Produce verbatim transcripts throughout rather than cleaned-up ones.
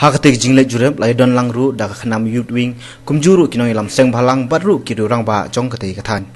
Ha katei ka jingleit jurip la ïadon lang ruh da ka KHNAM Youth Wing, kumjuh ruh ki nongïalam seng bhalang bad ruh ki rangbah jong katei ka thaiñ.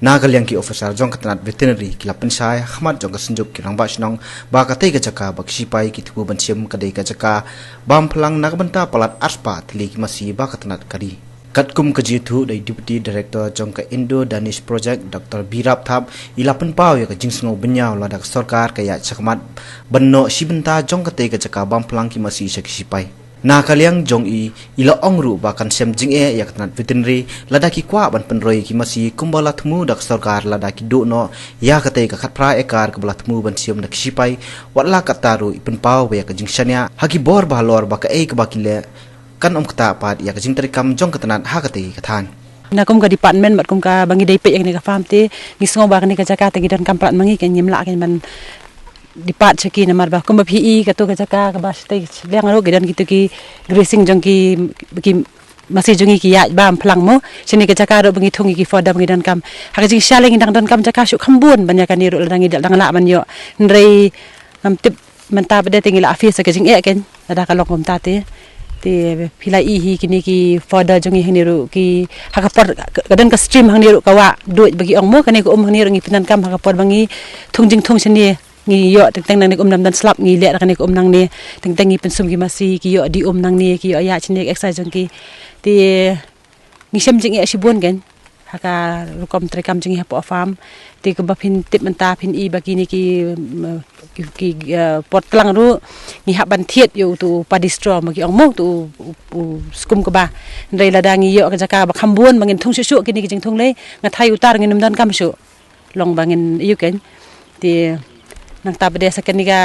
Na ka liang ki officer jong ka tnat veterinary ki la pynshai ha khmat jong ka synjuk ki rangbah shnong ba katei ka jaka ba ki shipai ki thmu ban shim ka dei ka jaka bam phlang na ka bynta palat arspah tylli ki masi ba ka tnat ka ri. Katkum ka jingïathuh da i Deputy Director jong ka Indo-Danish Project, Doctor B Rapthap, i la pynpaw ïa ka jingsngew bynñiaw lada ka sorkar ka ïaid shakhmat ban noh shi bynta jong katei ka jaka bam phlang ki masi sha ki shipai. Na ka liang jong i, i la ong ruh ba kan shem jingeh ïa ka tnat veterinary lada ki kwah ban pynroi ïa ki masi kumba la thmu da ka sorkar lada ki duh noh ïa katei ka khatphra ekar kaba la thmu ban shim da ki shipai, wat la katta ruh i pynpaw ba ïa ka jingshaniah ha ki bor ba halor ba kaei kaba ki leh kan ym ktah pat ïa ka jingtrei kam jong ka tnat ha katei ka thaiñ. Na kum ka department bad kum kaba ngi dei peit ïa kane ka farm te, ngi sngew ba kane ka jaka te ngi donkam palat ma ngi, kan ngim lah kan ban depart sha ki, namar ba kumba phi i kato ka jaka kaba shatei liang ruh ki don kito ki grazing jong ki, ki masi jong ngi ki ïaid bam phlang mo. Shane ka jaka ruh ba ngi thung ïa ki fodder ba ngi donkam. Ha ka jingshisha lei ngi dang donkam jaka shuh kham bun ban ïa kane ruh, lada ngi dang lah ban ïoh. Hynrei ngam tip mynta pat de te ngi la face ïa ka jingeh kan, lada ka long kumta te. Te phi la i hi kine ki fodder jong ngi hangne ruh ki, ha ka por ka, ka don ka stream hangne ruh ka wah duid ba ki ong mo, kane ka um hangne ruh ngi pyndonkam ha ka por ba ngi thung jingthung shane. Ngi ïoh teng teng nangne ka um, nam don slap, ngi leh da kane ka um nangne. Teng teng ngi pynsum ki masi, ki ïoh die um nangne, ki ïoh ïaid shane ka exercise jong ki. Te ngi shem jingeh shibun kan ha ka rukom trei kam jong ngi hapoh farm. Te kumba phin tip mynta phin i ba kine ki, mm, ki, ki, eh, por tlang ruh ngi hap ban thied ïa uto u paddy straw ba ki ong mo, uto u, u, u skum kaba. Hynrei lada ngi ïoh ka jaka ba kham bun ba ngin thung shuh shuh kine ki jingthung lei, nga tharai uta ngin ym donkam shuh. Long ba ngin ïoh kan. Te nangta pat de sa kane ka,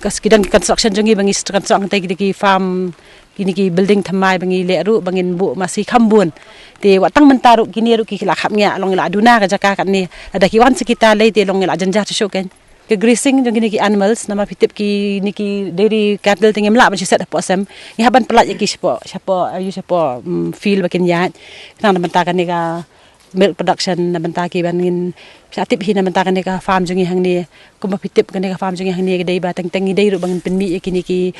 ka ki don ki construction jong ngi ba ngi construct te ki, ki farm, kine ki building thymmai ba ngi leh ruh ba ngin buh masi kham bun. Te wat tang mynta ruh kine ruh ki la khapngiah, long la duna ka jaka katne. Lada ki wan sha kita lei te long la jynjar shuh shuh kan. Ka grazing jong kine ki animals, namar phi tip kine ki dairy cattle te ngim lah ban shu set hapoh sem. Ngi hap ban pyllait ïa ki shapoh, shapoh, ïa shapoh, mm, field ba kin ïaid. Khnang na bynta kane ka milk production, na bynta ki ban ngin, phi tip hi na bynta kane ka farm jong ngi hangne. Kumba phi tip kane ka farm jong ngi hangne ka dei ba teng teng ngi dei ruh ba ngin pynmih ïa kine ki,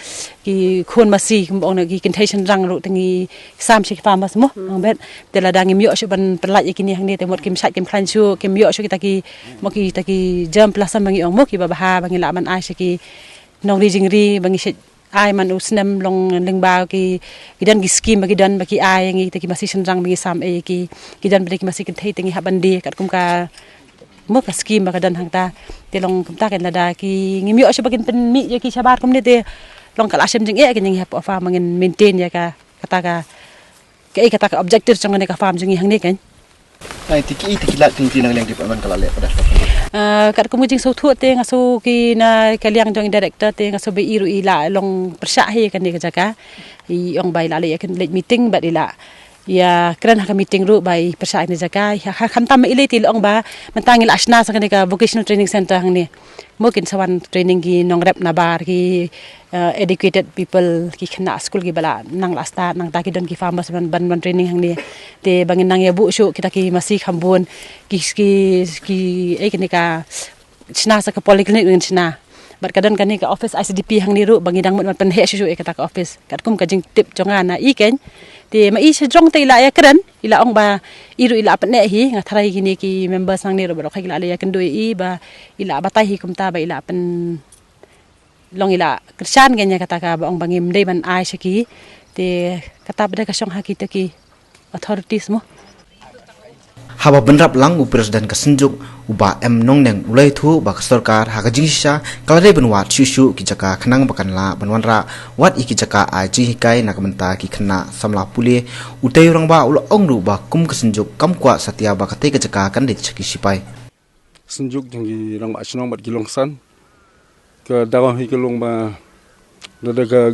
ki khun masi, kumba ong na ki kynthei shynrang ruh te ngi sam sha ki farmers mo, ong bet. Te lada ngim ïoh shuh ban pyllait ïa kine hangne te mut kim shait kim khlaiñ shuh, kim ïoh shuh kita ki, mo kita ki germplasm ba ngi ong mo, kiba bha ba ngi lah ban ai sha ki nongri jingri ba ngi shait ai man u snem long lyngba ki, ki don ki scheme ba ki don ba ki ai ïa ngi kita ki masi shynrang ba ngi sam ei ïa ki, ki don ba dei ki masi kynthei te ngi hap ban die katkum ka, mo ka scheme ba ka don hangta. Te long kumta kan lada ki ngim ïoh shuh ba kin pynmih ïa ki shabar kumne te long ka la shem jingeh kan ïa ngi hapoh farm ba ngin maintain ïa ka, kata ka, kaei kata ka objective jong kane ka farm jong ngi hangne kan. Ai, te kiei te ki lad ki lynti na ka liang department ka la leh pat de? Ah, katkum ka jingsngewthuh te nga sngew ki na ka liang jong i director te nga sngew ba i ruh i la long pyrshah hi kane ka jaka. I ong ba i la leit ïa ka leit meeting bad i la ïakren ha ka meeting ruh ba i pyrshah ïa kane ka jaka. Ha, ha, khamtam ma i lei te i la ong ba mynta ngi la shna sa kane ka vocational training center hangne. Mo kin sa wan training ki nongrep nabar ki, eh, educated people, ki khynnah skul kiba la nang la start, nangta ki don ki farmers ban, ban, ban training hangne. Te ba ngin nang ïa buh shuh kita ki masi kham bun, ki, ki, ki, eh, kine ka shna sa ka polyclinic ngin shna. Bad ka don kane ka office I C D P hangne ruh ba ngi dang mut ban pynheh shuh shuh ïa kata ka office. Katkum ka jingtip jong nga na i kan. Te ma i sha jrong te i la ïakren, i la ong ba i ruh i la pyneh hi, nga tharai kine ki members hangne ruh baroh ki la leit ïakynduh ïa i ba i la batai hi kumta ba i la pyn long i la kyrshan kan ïa kata kaba ong ba ngim dei ban ai sha ki. Te kata pat de ka shong ha kita ki authorities mo. Haba bynrap lang u president ka synjuk u Bah M Nongneng u la ïathuh ba ka sorkar ha ka jingshisha ka la dei ban wad shuh shuh ki jaka khnang ba kan lah ban wanrah wat ïa ki jaka ai jinghikai na ka bynta ki khynnah samla pule. Utei u rangbah u la ong ruh ba kum ka synjuk kam kwah satia ba katei ka jaka kan leit sha ki shipai. Synjuk jong ki rangbah shnong bad ki longsan. Ka daw hi ka long ba lada ka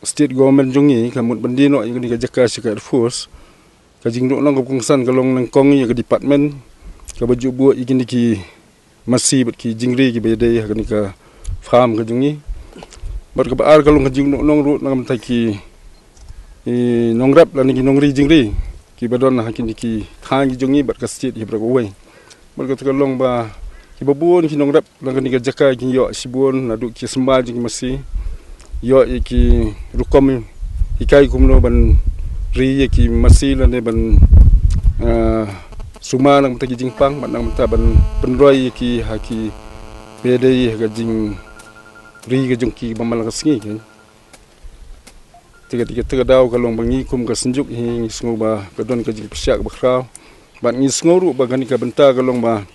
state government jong ngi ka mut ban die noh ïa kane ka jaka sha ka Air Force, ka jingdon lang ka kongsan ka long nyngkong ïa ka department kaba ju buh ïa kine ki masi bad ki jingri kiba ïadei ha kane ka farm ka jong ngi. Bad kaba ar ka long ka jingdon lang ruh na ka bynta ki, i, nongrep lane ki nongri jingri kiba don ha kine ki thaiñ ki jong ngi bad ka state hi baroh kawei. Bad kata ka long ba kiba bun ki nongrep na kane ka jaka ki ïoh shibun naduh ki symbai jong ki masi. ïoh ïa ki rukom hikai kumno ban ri ïa ki masi lane ban, ah, sumar na ka bynta ki jingpang, bad na ka bynta ban pynroi ïa ki ha kiba ïadei ha ka jingri ka jong ki ba man la ka sngi. Te ka, te ka, te ka daw ka long ba ngi kum ka Synjuk hi ngi sngew ba ka don ka jingpyrshah kaba khraw. Bad ngi sngew ruh ba kane ka bynta ka long ba,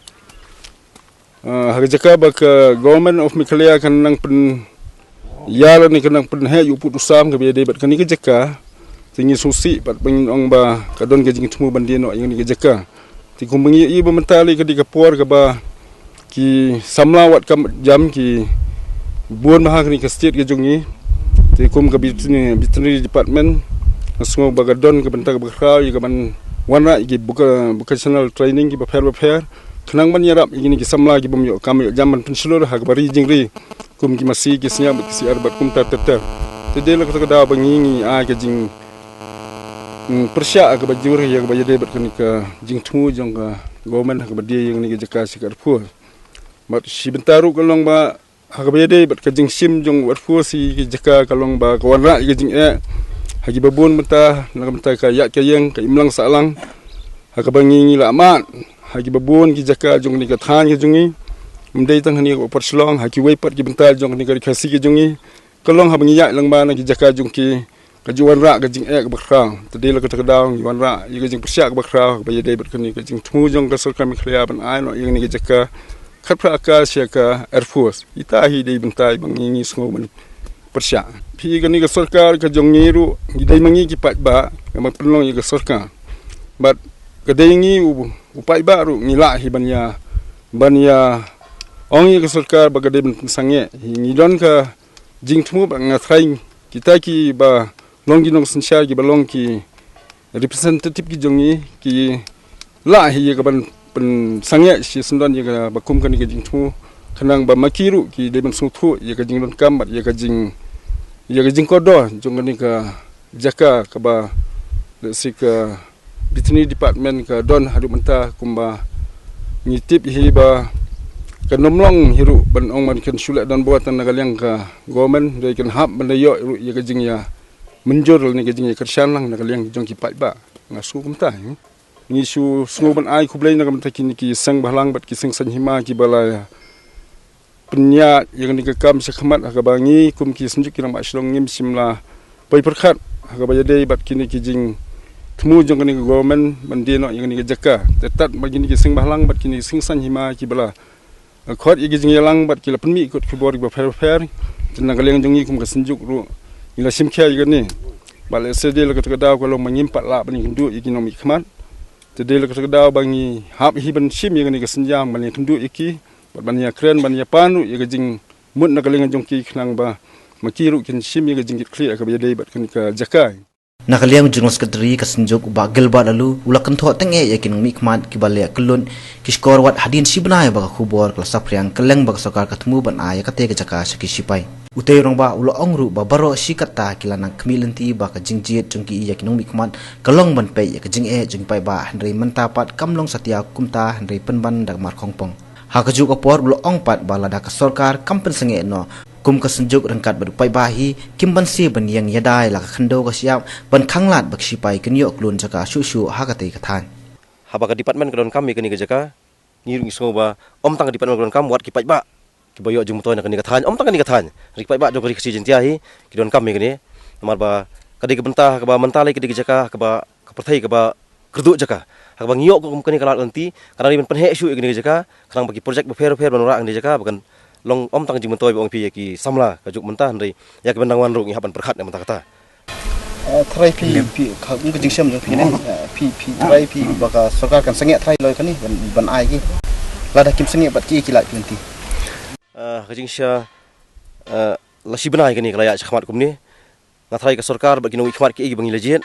ah, ha ka jaka ba ka Government of Meghalaya kan nang pynïar lane kan nang pynheh ïa u pud u sam kaba ïadei bad kane ka jaka. Te ngi sngewsih bad ba ngin ong ba ka don ka jingthmu ban die noh ïa kane ka jaka. Te kumba ngi ïohi ba mynta lei ka dei ka por kaba ki samla wat kam jam ki bun bha ha kane ka state ka jong ngi. Te kum ka veterinary, veterinary department, nga sngew ba ka don ka bynta kaba khraw ïa ka ban wanrah ïa ki voca-, vocational training kiba pher ba pher, khnang ban ïarap ïa kine ki samla ki bym ïoh kam ïoh jam ban pynshlur ha kaba ri jingri kum ki masi, ki sniang bad ki siar bad kumta ter ter. Te dei la kata ka daw ba ngi ngi ai ka jing, mm, pyrshah kaba jur ïa kaba ïadei bad kane ka jingthmu jong ka government ha kaba die ïa kane ka jaka sha ka Air Force. Bad shi bynta ruh ka long ba ha kaba ïadei bad ka jingshim jong u Air Force ïa ka jaka ka long ba ka wanrah ïa ka jingeh ha kiba bun bynta, na ka bynta ka ïaid ka ïeng, ka imlang sahlang. Ha kaba ngi ngi la mad ha kiba bun ki jaka jong kane ka thaiñ ka jong ngi. Ym dei tang hangne ha ka Upper Shillong, ha kiwei pat ki bynta jong kane ka Ri Khasi ka jong ngi. Ka long haba ngi ïaid lang ba na ki jaka jong ki, ka ju wanrah ka jingeh kaba khraw. Te dei la kata ka daw ngi wanrah ïa ka jingpyrshah kaba khraw kaba ïadei bad kane ka jingthmu jong ka sorkar Meghalaya ban ai noh ïa kane ka jaka khatphra acre sha ka Air Force. Ita hi dei bynta ba ngi ngi sngew ban pyrshah. Phi, kane ka sorkar ka jong ngi ruh ngi dei ma ngi ki paidbah, ka ma pynlong ïa ka sorkar. Bad ka dei ngi u, u paidbah ruh ngi lah hi ban ïa, ban ïa ong ïa ka sorkar ba ka dei ban pynsangeh. Hi ngi don ka jingthmu ba nga tharai kita kiba long ki nongsynshar, kiba long ki representative ki jong ngi, ki lah hi ïa ka ban pynsangeh shisyndon ïa kaba kum kane ka jingthmu, khnang ba ma ki ruh ki dei ban sngewthuh ïa ka jingdonkam bad ïa ka jing, ïa ka jingkordor jong kane ka jaka kaba, let's say, ka veterinary department ka don haduh mynta. Kumba ngi tip hi ba kan ym long hi ruh ban ong ban kan shu leh donbor tang na ka liang ka government, dei kan hap ban da ïoh ruh ïa ka jingïamynjur lane ka jingïakyrshan lang na ka liang jong ki paidbah. Nga sngew kumta, eh. Ngi shu sngew ban ai khublei na ka bynta kine ki seng bhalang bad ki seng saiñ hima kiba la ïa pynïaid ïa kane ka kam sha khmat, ha kaba ngi kum ki Synjuk ki Rangbah Shnong ngim shym la poi pyrkhat ha kaba ïadei bad kine ki jingthmu jong kane ka government ban die noh ïa kane ka jaka. Te tad ba kine ki seng bhalang bad kine ki seng saiñ hima kiba la khot ïa ki jingïalang bad ki la pynmih kot khubor kiba pher pher. Te na ka liang jong ngi kum ka Synjuk ruh ngi la shim khia ïa kane. Bad lehse dei la kata ka daw ka long ba ngim pat lah ban ïakynduh ïa ki nongmihkhmat. Te dei la kata ka daw ba ngi hap hi ban shim ïa kane ka synjam ban ïakynduh ïa ki bad ban ïakren ban ïapan ruh ïa ka jingmut na ka liang jong ki, khnang ba ma ki ruh kin shim ïa ka jingkitkhlieh ha kaba ïadei bad kane ka jaka. Na ka liang jong u Secretary ka Synjuk, u Bah Gilbert Laloo, u la kynthoh tyngeh ïa ki nongmihkhmat kiba leh kyllut ki shkor wat hadien shi bnai ba ka khubor ka la saphriang kylleng ba ka sorkar ka thmu ban ai ïa kata ka jaka sha ki shipai. Utei u rangbah u la ong ruh ba baroh shi katta ki la nang khmih lynti ba ka jingjied jong ki ïa ki nongmihkhmat ka long ban peit ïa ka jingeh jong ki paidbah, hynrei mynta pat kam long satia kumta, hynrei pynban da ka mar khongpong. Ha kajuh ka por u la ong pat ba lada ka sorkar kam pynsangeh noh, kum ka Synjuk ryngkat bad u paidbah hi kim banse ban ïeng ïada ïa la ka khyndew ka shyiap ban khanglad ba ki shipai kin ïoh khlun jaka shuh shuh ha katei ka thaiñ. Haba ka department ka donkam ïa kane ka jaka, ngi ruh ngi sngew ba ym tang ka department ka donkam, wat ki paidbah kiba ïoh jingmyntoi na kane ka thaiñ, ym tang kane ka thaiñ, hynrei ki paidbah jong ka Ri Khasi Jaintia hi ki donkam ïa kane. Namar ba ka dei ka bynta kaba mynta lei ka dei ka jaka kaba ka pyrthei kaba kyrduh jaka. Ha kaba ngi ïoh kum kane ka lad lynti, ka nang dei ban pynheh shuh ïa kane ka jaka khnang ba ki projek bapher bapher ban wanrah ha kane ka jaka ba kan long ym tang jingmyntoi ba ong phi ïa ki samla kajuh mynta, hynrei ïa ki ban dang wan ruh ngi hap ban pyrkhat na ka bynta kata. Eh, tharai phi, phi, ka, ka jingshem jong phi ne, eh, phi, phi, tharai phi ba ka sorkar kan sangeh tharai loi kane ban, ban ai ki. Lada kim sangeh bad ki, ki lait phi lynti. Eh, ka jingshem, eh, la shi bnai kane ka la ïaid shakhmat kumne. Nga tharai ka sorkar bad ki nongmihkhmat kiei kiba ngi la jied,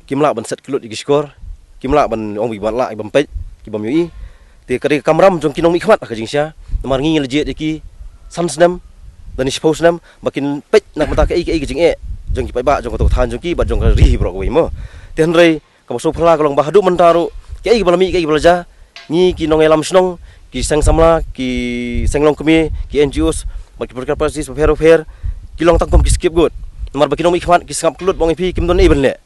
kim lah ban set kyllut ïa ki shkor, kim lah ban ong ba ki ban lah, ki ban peit, ki bym ïohi. Te ka dei ka kamram jong ki nongmihkhmat ha ka jingshisha. Namar ngi ngi la jied ïa ki san snem lane shiphew snem ba kin peit na ka bynta kaei kaei ka jingeh jong ki paidbah jong kato ka thaiñ jong ki bad jong ka ri hi baroh kawei mo. Te hynrei kaba sngewphylla ka long ba haduh mynta ruh, kiei kiba la mih, kiei kiba la jia, ngi ki nongïalam shnong, ki seng samla, ki seng longkmie, ki N G Os bad ki political parties bapher bapher, ki long tang kum ki scapegoat. Namar ba ki nongmihkhmat ki sngap kyllut ba ong ïa phi kim don ei ban leh.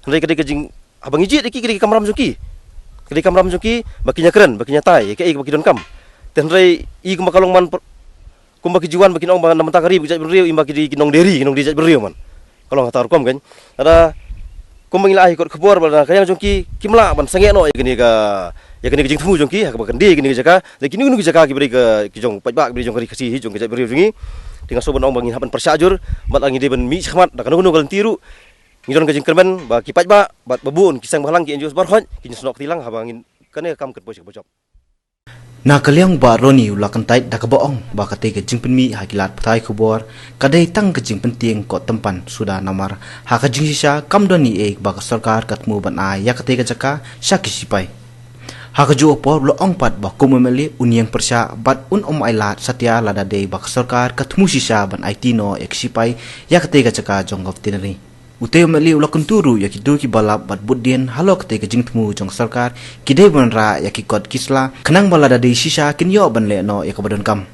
Hynrei ka dei ka jing, haba ngi jied ïa ki, ka dei ka kamram jong ki. Ka dei ka kamram jong ki ba kin ïakren, ba kin ïatai ïa kaei kaba ki donkam. Te hynrei i kumba ka long man, kumba ki ju wan ba kin ong ba na bynta ka ri ba ki jaitbynriew, i ba ki dei ki nongdie ri, ki nongdie jaitbynriew man. Ka long kata rukom kan. Lada kumba ngi la ai kot khubor ba lada ka liang jong ki kim lah ban sangeh noh ïa kane ka, ïa kane ka jingthmu jong ki ha kaba kan die ïa kane ka jaka, lada kine kine ki jaka kiba dei ka, ki jong paidbah, kiba dei jong ka ri Khasi hi, jong ka jaitbynriew jong ngi. Te nga sngewbha ban ong ba ngin hap ban pyrshah jur bad la ngi dei ban mih shakhmat da kano kano ka lynti ruh. Ngi don ka jingkyrmen ba ki paidbah bad ba bun ki seng bhalang, ki N G Os baroh kin snoh kti lang haba ngin kane ka kam kan poi sha kaba jop. Na ka liang Bah Ronnie u la kyntait da kaba ong ba katei ka jingpynmih ha ki lad pathai khubor ka dei tang ka jingpyntieng kot tympan suda namar ha ka jingshisha kam don ei ei ba ka sorkar ka thmu ban ai ïa katei ka jaka sha ki sipai. Ha kajuh ka por u la ong pat ba kum u M L A un ïeng pyrshah bad un ym ailad satia lada dei ba ka sorkar ka thmu shisha ban aiti noh ïa ki sipai ïa katei ka jaka jong ka veterinary. Utei u M L A u la kyntu ruh ïa kito kiba lap bad bud dien halor katei ka jingthmu jong ka sorkar, ki dei ban rah ïa ki kot ki sla khnang ba lada dei shisha kin ïoh ban leh noh ïa kaba donkam.